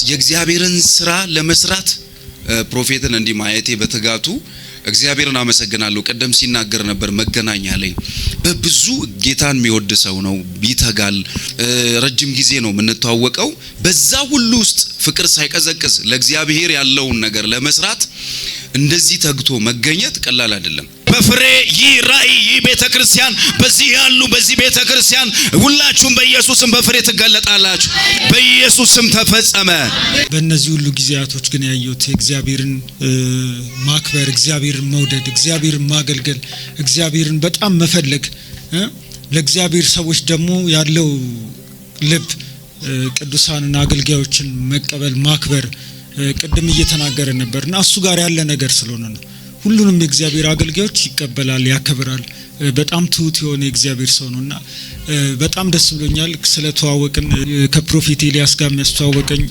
የእግዚአብሔርን ስራ ለመስራት prophet ን እንዲህ ማየቴ በትጋቱ እግዚአብሔርን አመሰግናለሁ። ቀደም ሲናገር ነበር መገናኛ ላይ፣ በብዙ ጌታን የሚወድ ሰው ነው፣ ይተጋል። ረጅም ጊዜ ነው የምንተዋወቀው። በዛ ሁሉ ውስጥ ፍቅር ሳይቀዘቅዝ ለእግዚአብሔር ያለውን ነገር ለመስራት እንደዚህ ተግቶ መገኘት ቀላል አይደለም። በፍሬ ይህ ራእይ፣ ይህ ቤተ ክርስቲያን፣ በዚህ ያሉ፣ በዚህ ቤተ ክርስቲያን ሁላችሁም በኢየሱስ ስም በፍሬ ትገለጣላችሁ። በኢየሱስ ስም ተፈጸመ። በእነዚህ ሁሉ ጊዜያቶች ግን ያየሁት የእግዚአብሔርን ማክበር፣ እግዚአብሔርን መውደድ፣ እግዚአብሔርን ማገልገል፣ እግዚአብሔርን በጣም መፈለግ፣ ለእግዚአብሔር ሰዎች ደግሞ ያለው ልብ፣ ቅዱሳንን አገልጋዮችን መቀበል፣ ማክበር፣ ቅድም እየተናገረ ነበር እና እሱ ጋር ያለ ነገር ስለሆነ ነው። ሁሉንም የእግዚአብሔር አገልጋዮች ይቀበላል፣ ያከብራል። በጣም ትሁት የሆነ የእግዚአብሔር ሰው ነው እና በጣም ደስ ብሎኛል ስለተዋወቅን። ከ prophet ኤልያስ ጋር የሚያስተዋወቀኝ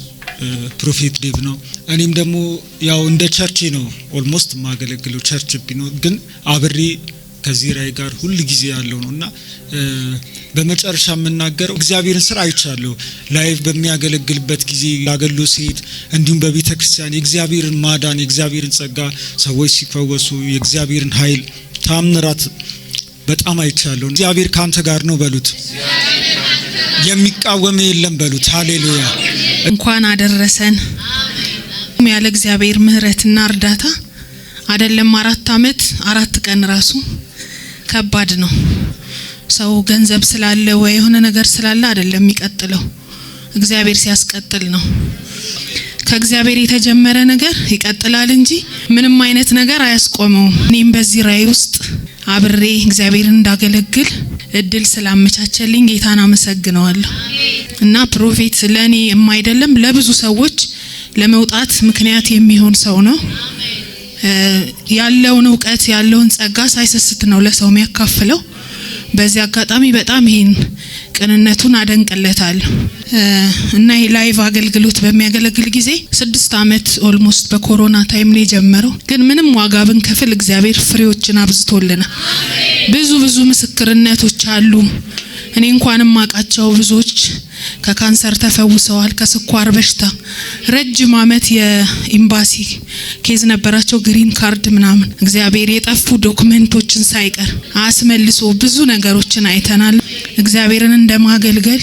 prophet ዴቭ ነው። እኔም ደግሞ ያው እንደ church ነው almost የማገለግለው፣ church ቢኖር ግን አብሬ ከዚህ ራእይ ጋር ሁል ጊዜ ያለው ነው እና በመጨረሻ የምናገረው እግዚአብሔርን ስራ አይቻለሁ። Live በሚያገለግልበት ጊዜ፣ አገልግሎት ሲሄድ፣ እንዲሁም በቤተ ክርስቲያን የእግዚአብሔርን ማዳን፣ የእግዚአብሔርን ጸጋ፣ ሰዎች ሲፈወሱ፣ የእግዚአብሔርን ኃይል ታምራት በጣም አይቻለሁ። እግዚአብሔር ካንተ ጋር ነው በሉት፣ የሚቃወም የለም በሉት። ሃሌሉያ። እንኳን አደረሰን። ያለ እግዚአብሔር ምሕረትና እርዳታ አይደለም 4 አመት፣ 4 ቀን ራሱ ከባድ ነው። ሰው ገንዘብ ስላለ ወይ የሆነ ነገር ስላለ አይደለም የሚቀጥለው፣ እግዚአብሔር ሲያስቀጥል ነው። ከእግዚአብሔር የተጀመረ ነገር ይቀጥላል እንጂ ምንም አይነት ነገር አያስቆመውም። እኔም በዚህ ራእይ ውስጥ አብሬ እግዚአብሔርን እንዳገለግል እድል ስላመቻቸልኝ ጌታን አመሰግነዋለሁ። እና prophet ለእኔ የማይደለም ለብዙ ሰዎች ለመውጣት ምክንያት የሚሆን ሰው ነው። ያለውን እውቀት፣ ያለውን ጸጋ ሳይሰስት ነው ለሰው የሚያካፍለው። በዚህ አጋጣሚ በጣም ይሄን ቅንነቱን አደንቅለታለሁ። እና ይሄ live አገልግሎት በሚያገለግል ጊዜ 6 አመት almost በኮሮና time ነው የጀመረው። ግን ምንም ዋጋ ብንከፍል እግዚአብሔር ፍሬዎችን አብዝቶልናል። ብዙ ብዙ ምስክርነቶች አሉ። እኔ እንኳንም ማቃቸው ብዙዎች ከካንሰር ተፈውሰዋል። ከስኳር በሽታ፣ ረጅም አመት የኤምባሲ case ነበራቸው፣ green card ምናምን፣ እግዚአብሔር የጠፉ ዶክመንቶችን ሳይቀር አስመልሶ ብዙ ነገሮችን አይተናል። እግዚአብሔርን እንደማገልገል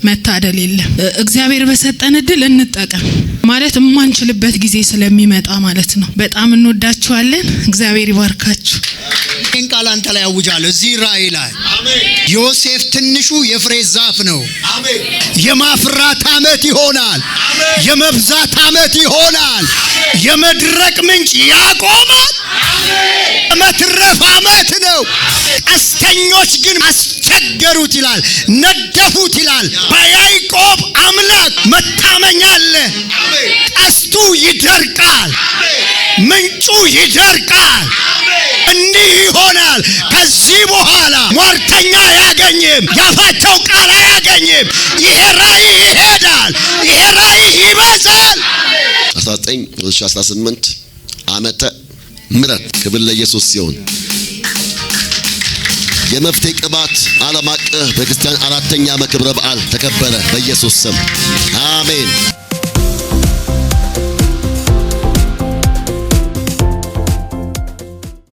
መታደል የለም። እግዚአብሔር በሰጠን እድል እንጠቀም ማለት የማንችልበት ጊዜ ስለሚመጣ ማለት ነው። በጣም እንወዳችኋለን። እግዚአብሔር ይባርካችሁ። ይህን ቃል አንተ ላይ አውጃለሁ። እዚህ ራእይ ላይ ዮሴፍ ትንሹ የፍሬ ዛፍ ነው። የማፍራት ዓመት ይሆናል። የመብዛት ዓመት ይሆናል። የመድረቅ ምንጭ ያቆማል። የመትረፍ ዓመት ነው። ቀስተኞች ግን አስቸገሩት ይላል፣ ነደፉት ይላል። በያዕቆብ አምላክ መታመኛ አለ። ቀስቱ ይደርቃል፣ ምንጩ ይደርቃል። እንዲህ ይሆናል። ከዚህ በኋላ ሟርተኛ አያገኝም፣ ያፋቸው ቃል አያገኝም። ይሄ ራእይ ይሄዳል፣ ይሄ ራእይ ይበዛል። 19 2018 ዓመተ ምህረት፣ ክብር ለኢየሱስ ሲሆን የመፍትሄ ቅባት ዓለም አቀፍ ቤተክርስቲያን አራተኛ ዓመት ክብረ በዓል ተከበረ። በኢየሱስ ስም አሜን።